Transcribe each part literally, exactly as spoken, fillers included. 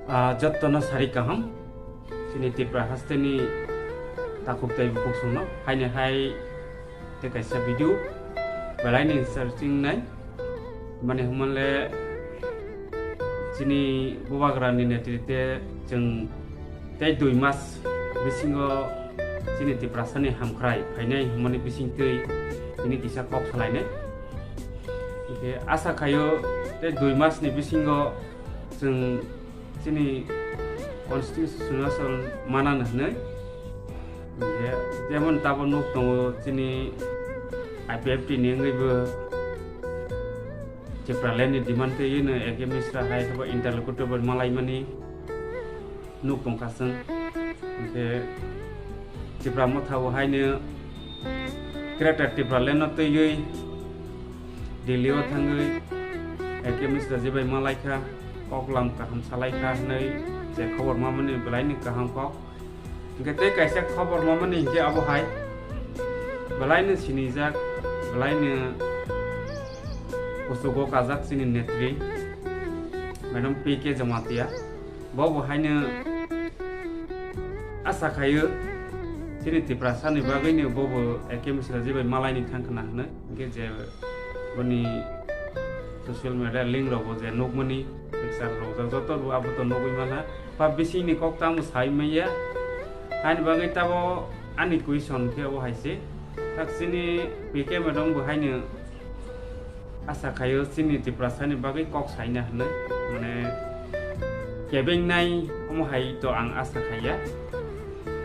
Ah, jottono sari kaham. Chini Tripura hasteni takhuk tei bukhuk songno. Haini hai tei kaisa video belai ni searching nai. Mane hwnmanle chini bubagra ni netrite chwng tei dui mas bisingo chini Tiprasa ni hamkrai phainai hwnmani bisingtwi tini kisa kok salainai. Hingke asa khaio tei dui mas ni bisingo chwng chini constitutional manana hwnwi. Hingke jemon tabo nuk tongo chini I P F T ni wngwi bo Tipraland ni demand twiwi no A K Misra hai khe bo interlocutor bo malaimani nuk tongkha chwng. Hingke Tipra Motha o haino Greater Tipraland no twiwi Delhi o thangwi A K Misra jebai malaikha, koklam kaham salaikha hwnwi je khobor mamani belaini kaham kok. Hingke tei kaisa khobor mamani hingke abo hai belaino sinijak, belaino kuchugo kajak chini netri Madam P K Jamatia. Bo bo haino asa khaio chini Tiprasa ni bagwi ni bo bo A K Misra jebai malaini thang khna hwnwi. Hingke je boni social media link rok bo je nukmani picture rok joto bo abo to nugwi mana. Pa bisingni kok tamo sai manya. Haini bagwi tabo ani question khe obo hai se. Tak chini P K madam bo haino asa khaio chini Tiprasa ni bagwi kok saina hwnwi. Mane kebeng nai omo hai to ang asa khaiya.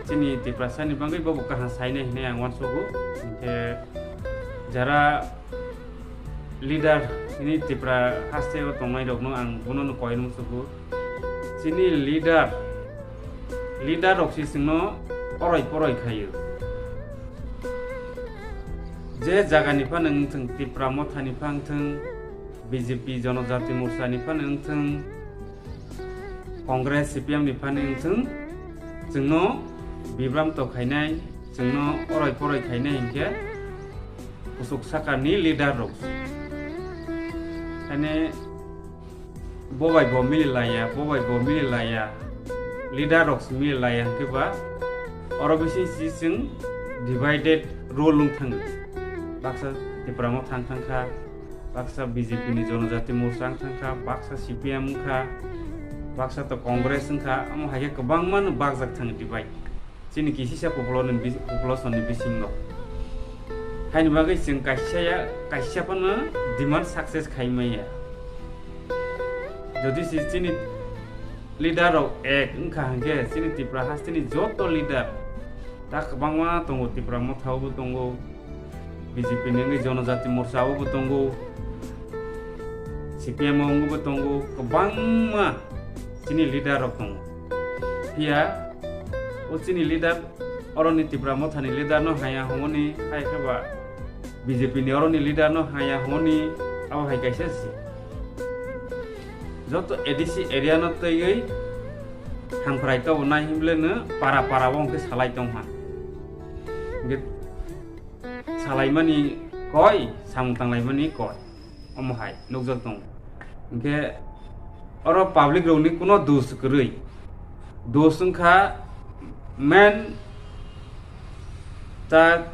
Chini Tiprasa ni bagwi bo bo kaham saina hinwi ang uansugo. Hingke jara leader ini Tripura haste o tongnai rokno ang bono no koi nung sugo. Chini leader, leader rok si chwngno oroi poroi khaio. Je jaga ni phano wng thung, Tipra Motha ni phano wng thung, B J P Jonojati Morcha ni phano wng thung, Congress, C P M ni phano wng thung, chwngno bibram to khainai, chwngno oroi poroi khainai hinkhe kuchuk sakani leader rok. Haine bo bai bo mili laiya, bo bai bo mili laiya, leader rok se mili laiya hinkhe ba oro bising si chwng divided rule wng thango. Baksa Tipra Motha thang thang kha, baksa B J P ni Jonojati Morcha wng thang kha, baksa C P M wng kha, baksa to Congress wng kha, omo hai khe kwbangma no bakjak thang divide. Chini kisisa population ni bis-, population ni bisingo. Haini bagwi chwng kaisa ya, kaisa phano demand success khai maya. Jodi se chini leader rok ek wngkha hinkhe chini Tripura hasteni joto leader ta kwbangma tongo, Tipra Motha o bo tongo, B J P ni wngwi Jonojati Morcha o bo tongo, C P M o wngwi bo tongo, kwbangma chini leader rok tongo. Phiya o chini leader oroni Tipra Motha ni leader no haya hongoni, hai khe ba B J P ni oroni leader no haya hongoni, abo hai kaisa se. Joto A D C area no twiwi hamkrai to nai himle no para para o hwnkhe salai tong ha. Hwnkhe salaimani koi, samung tanglaimani koi. Omo hai nukjak tongo. Hwnkhe oro public rokni kuno dos kwrwi. Dos wngkha main ta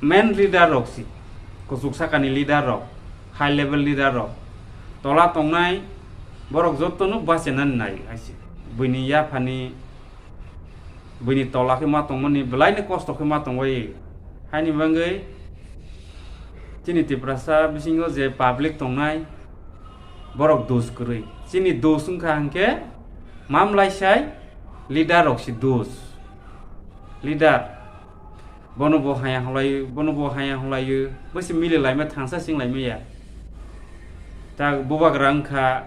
main leader rok si, kuchuk sakani leader rok, high level leader rok, tola tongnai borok jotono bachenani nai hai se. Buini yaphani, buini tola khe ma tongmani, belaini kosto khe ma tongbai. Haini bagwi chini Tiprasa bisingo je public tongnai, borok dos kwrwi. Chini dos wngkha hinkhe mamlai sai leader rok si dos. Leader. Bono bo haya hwlai, bono bo haya hwlai, bo se mili laima thangsa sing laima ya. Ta bubagra wngkha,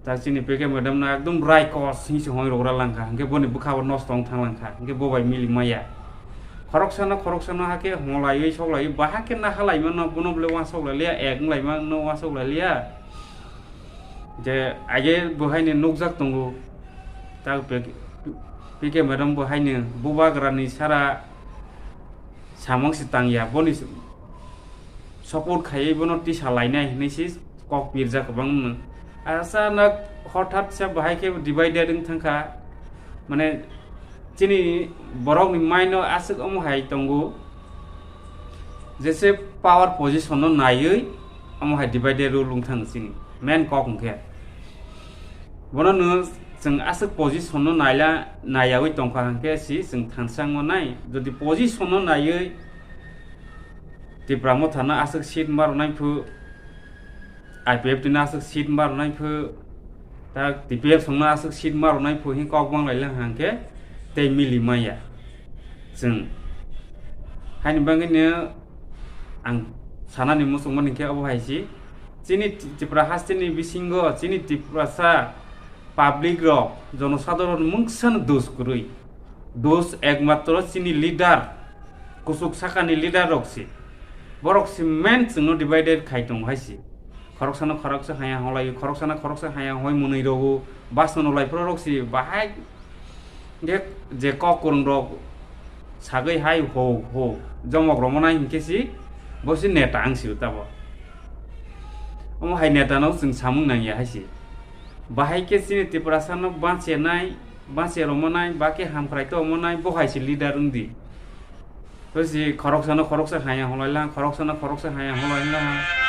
ta chini P K madam no ekdom rai kos sing se hoi rogra langkha, hwnkhe boni bwkha bo nosto wng thang langkha, hwnkhe bo bai mili maya. Khoroksa no, khoroksa no hakhe hwlaiwi soklaiwi, ba hakhe na halaima no, bono bole wansok lai liya, ek wng laima no wansok lai liya. Je age bo haino nukjak tongo, ta P K, P K madam bo haino bubagra ni sara samung se tangya, boni support khaiwi bono tisa lainai hinwi se kok pirjak kwbangma. Achanak Hothat se bahai khe divided wng thangkha, mane chini borokni mind o aswk omo hai tongo, jese power position no naiwi omo hai divided rule wng thang chini main kok hwnkhe. Bono no chwng aswk position no naila, naiyawi tongkha hwnkhe si chwng thansa wngo nai, jodi position no naiwi Tipra Motha no aswk seat ma rwnai phu, I P F T no aswk seat ma rwnai phu, ta T P F song no aswk seat ma rwnai phu hin kok bang lai lang hwnkhe tei mili maya chwng. Haini bagwi no ang sanani muchungmani khe obo hai si, chini Tipra hasteni bisingo chini Tiprasa public rok, jonosadharon mungsa no dos kwrwi. Dos ekmatro chini leader, kuchuk sakani leader rok si. Borok si main chwngno divided khai tongo hai si. Khoroksano khoroksa haya hwnlai, khoroksano khoroksa haya hwnlai mwnwi rogo. Basno nolai phro rok si bahai je, je kok kwrwng rok sagwi hai ho ho jomok romo nai hinkhe si bo si neta ang si tabo. Omo hai neta no chwng samung nangya hai si. Bahai khe chini Tiprasa no bache nai, bache romo nai, ba khe hamkrai to omo nai, bo hai si leader wng di. To si khoroksano khoroksa haya hwnlai lang, khoroksano khoroksa haya hwnlai lang.